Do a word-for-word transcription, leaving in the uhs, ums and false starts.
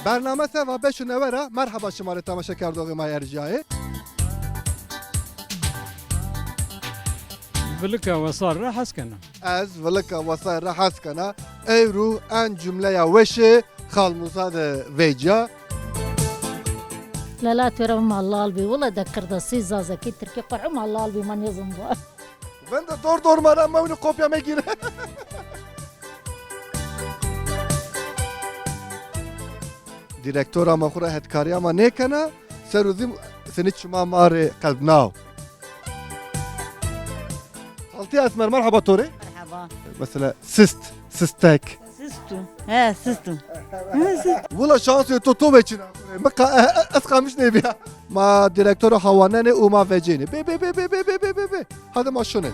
Bername seva beş û newe ra merheba şima rê temaşekerdoxê ma erjayê. Vilika wesar ra hes kena. Ez vilika wesar ra hes kena. Ewro en cumleya weşê Xal Musa de vêca. Lela tu ra ma lal bî. Wila de kirdasî, zazakî, tirkî, qur'u ma lal bî, ma nêzon va. Vende dor dor ma ra mewni kopya megîre. Direktora ma xwu ra hetkarîya ma nêkena, ser û zî senî çima ma rê qelbnaw. Xaltî Esmer, merheba to rê. Merheba. Mesela sist, sistek. Sistu. He, sistu. He, sistu. Wila şansê to, to veçîna xwu rê. Mi qa-, e, e, ez qamiş nêbîya. Ma direktora hawanenê û ma vecênê. Bê, bê, bê. Hadi ma şunê.